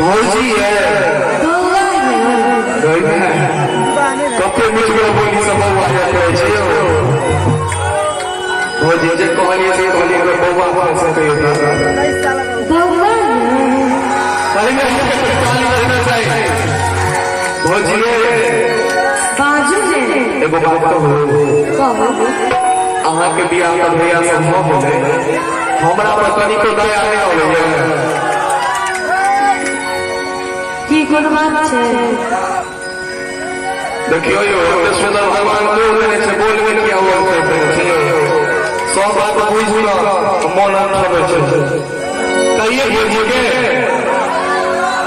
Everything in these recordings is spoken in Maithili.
भौजी है। बौआ यौ। कते मिठगर बोली सब बौआ यौ कहै छै यौ। भौजी जे कहलियै से कहलियै, अगर बौआ भऽ सकैए तऽ बौआ यौ। पहिले अहाँके ताली बजना चाही। भौजी, बाजू ने। एगो बात कहू? कहू। अहाँके बियाह तऽ भैया सब भऽ गेलै, हमरा पर कनिको दया नहि अबैया? की, कोनो बात छै? देखियौ यौ, एते सुन्दर भगवान बोल देने छै, बोलबे किया बोल छै यौ? सब बात बुझि कऽ मोन अठबै छै। कहिए भौजी के,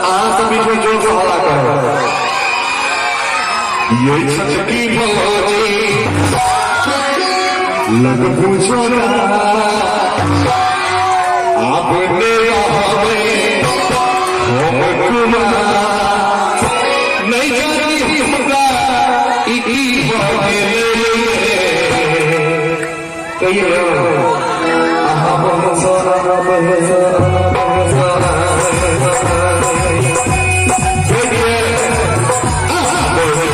अहाँ सब बीच में जोर से हल्ला करू। ये छोटकी भौजी लग पूछो अपने रहबै हम कुमार, नहीं जानी हमरा ई की भऽ गेलै। कहिए, अहाँ बहुत सारा बहुत सारा बहुत सारा कहिए, अहाँ बहुत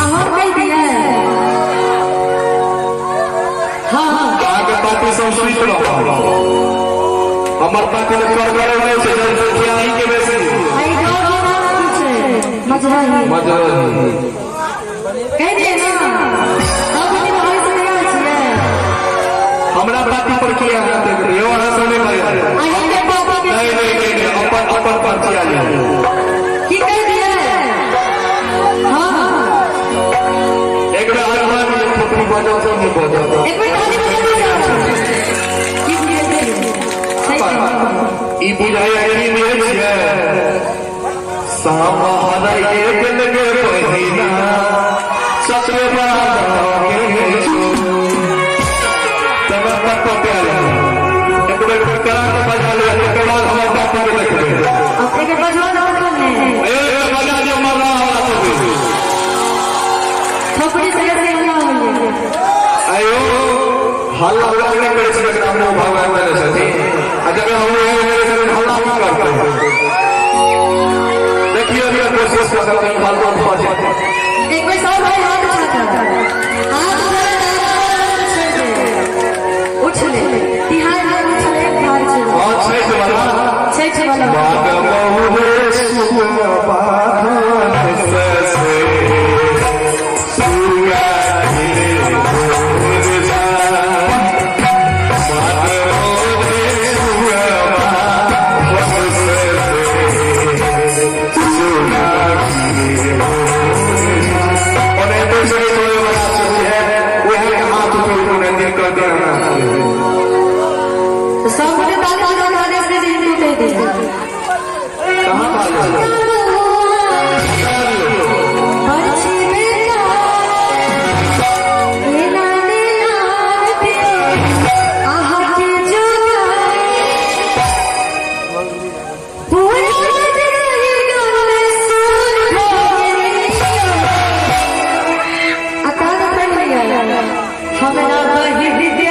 अहाँ कहि दियै। हाँ। अहाँके पार्टी सब सुति रहल, हमर पार्टी में कर करे नहि छै, जनसंख्या अहीं के बेसी। एहि गाँव के नाम की छै? मजरही। मजरही। कहि दियै ने, सब दिन होइ से तैयार छियै। हमरा पार्टी पर किया हाथ देबै यौ? अहाँ सब नहि करियौ। अहींके पार्टी के। नहीं नहीं नहीं नहीं, अपन अपन पर्ची आ लियौ। की, कहि दियै? हाँ। एक बेर हनुमान जी थोपड़ी बजाओ, सब नहीं बजाओ। एक बेर ताली बजा दियौ। की बुझेतै? सही कहि। ई बुझाइया की बुझै छियै? सामा हराइए गेल गे बहिना, सचरे बड़ा के छो तब तक प्यारे। एक बेर करा के बजा लिया, तकर बाद हमर पापा के देखबै। अपने के बजवा दो तखन ने। ए, बजा दियौ, मरना हमरा सबके। थोपड़ी से कैसे हल्ला होइए? आयो, हल्ला उल्ला नहि करै छै, जकरा हमरा भगवान देने छथिन, आ जब हम छथिन, हल्ला की करतै? देखियौ, अभी कोशिश कऽ सकते हैं, हल्ला भऽ जेतै। एक बेर सब भाई हाथ उठा कर, हाथ उठा, उछले, तिहार में उछले, भार छे। हाँ, छठि वाला। छठ वाला। बाट बहुरे सुआ से सुआ भोर जा, बाट बहुरे सुआ से सुआ। और एते से कोई वाला सब है, वह हाथ उठो ने दिन कर देना। तो सब गोटे ताली बजा गाने से हिंदू कह दिया। कहाँ पाले? बरछी बेटा एना नेना आहा के जोगाई पूरा रही गाँव में सुर भऽ अकाल पढ़ लिया। हमरा बहिन के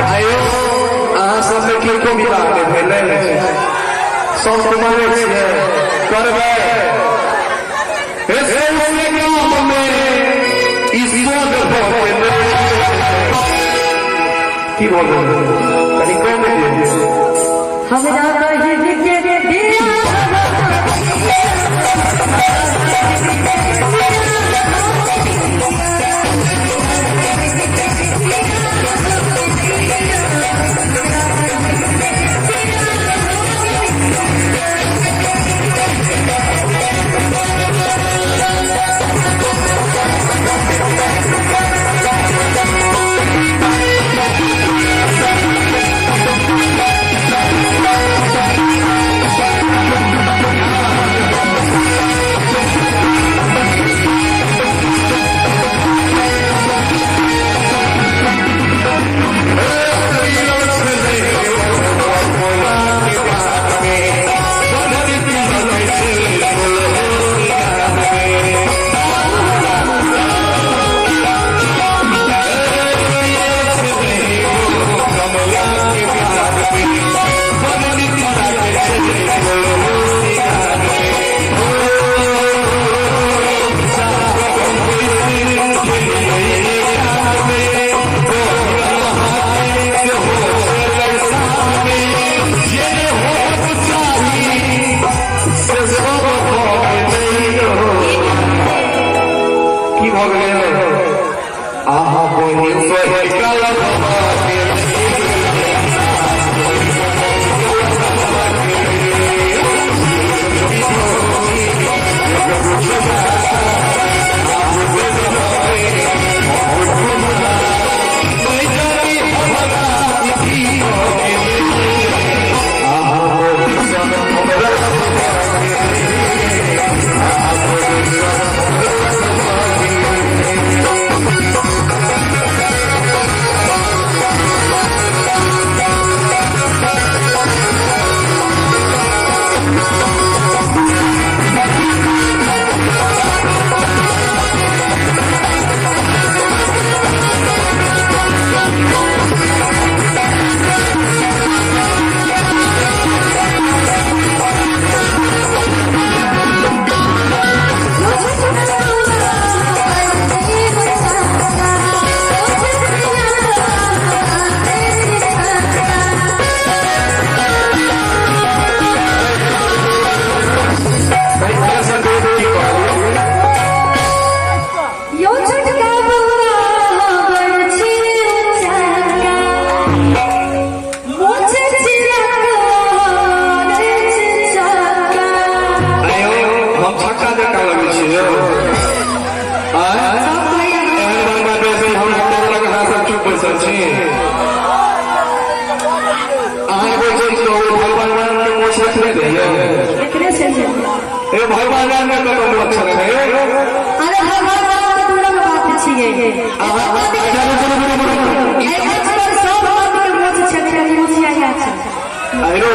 आयो, अहाँ सबमे किनको विवाह नहि भेलै? सब कुमारे छियै? करबै? हे, सौंसे गाममे ई सोग भऽ गेलै। की भऽ गेलै? कनि कम दियौ। हमरा बहिन के बियाह। की भऽ गेलै? आहा बहिन सही काल। यो छोटका बौआ बड़ छी चाका, मोछ चिरा रे चाका। आयो, हम छक्का जकाँ लगै छियै? आँय? सब भैया। एहन बड़का बेसी हम तोरा अहाँ सब चुप बैसल छी। अहाँ एगो चीज कहू, भगवान राम के मोछ रखने रहियै? एकरे से छै। ए, भगवान राम के कतऽ मोछ छलै? अरे, भगवान राम के दूरक बात छियै। अहाँ अच्छा, रुकू रुकू रुकू रुकू। एहि मंच पर सब आदमी के मोछ छै, खाली मोछिया छै। हीरो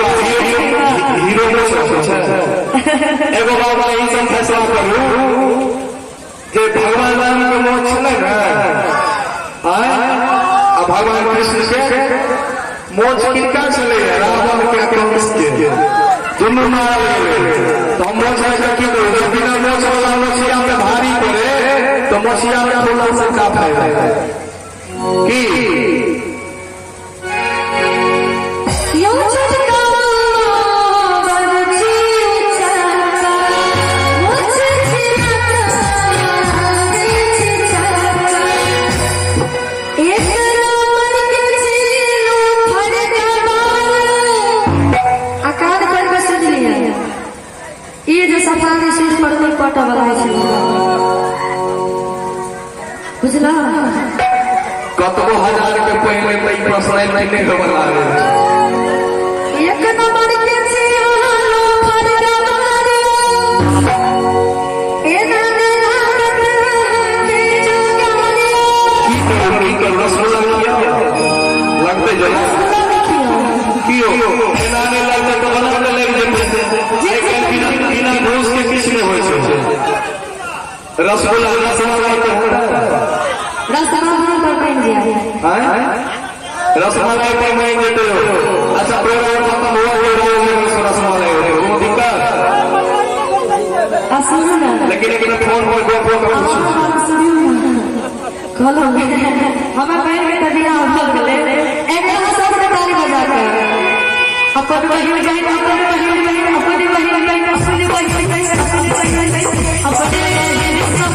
हीरो मोछ रखै छै। एगो बाबा, ई सब फैसला करू जे भगवान राम के मोछ छलै ने, आँय, आ भगवान कृष्ण के मोछ किनका छलै? रावण के, कंस के, दुनू मारल गेलै। तऽ हम मोछ राखि कऽ की करू? जब बिना मोछ वाला मोछिया में भारी पड़े तऽ मोछिया में फूला से का फायदा की? यो छोटका बड़ छी चाका, मोछ चिरा रे चाका, एक नंबर के छिलू फरका बाल। आ कान पर के सुन लिया, ई जे सफारी सूट पर कोई पट वाला छै, बुझला? कतबो हजार के पहिले तऽ ई पर्सनैलिटी नहि होबऽ लागल छै। एक नंबर के छिलू फरका बाल, एना ने लागत के जोगारियो। की करू, की करू? रसगुल्ला खियाओ, लगतै जे रसगुल्ला नहीं खियाओ। कियो एना नहि लगतै तऽ बना कऽ लागि जेतै। आइ काल्हि बिना बिना घूस के किछु नहि होइ छै। रसगुल्ला, रसमलाई के रसमलाई पर बनि जाए। आँय, रसमलाई पर मानि जेतै। अच्छा, प्रोग्राम खत्म हुआ हुआ रसमलाई होतै, कोनो दिक्कत? आ सुनू ने। लेकिन लेकिन फोन पर गप गप पूछू। कहलहुँ, हमर बहिन के तऽ बियाह भऽ गेलै। एक अहाँ सबके ताली बजा कऽ अपन बहिन बहिन, अपन बहिन बहिन, अपन बहिन बहिन, अपन बहिन बहिन, अपन बहिन बहिन, अपन बहिन सब।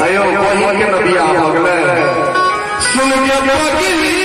अयो, बहिन के न बियाह भऽ गेलै, सुन के पगली।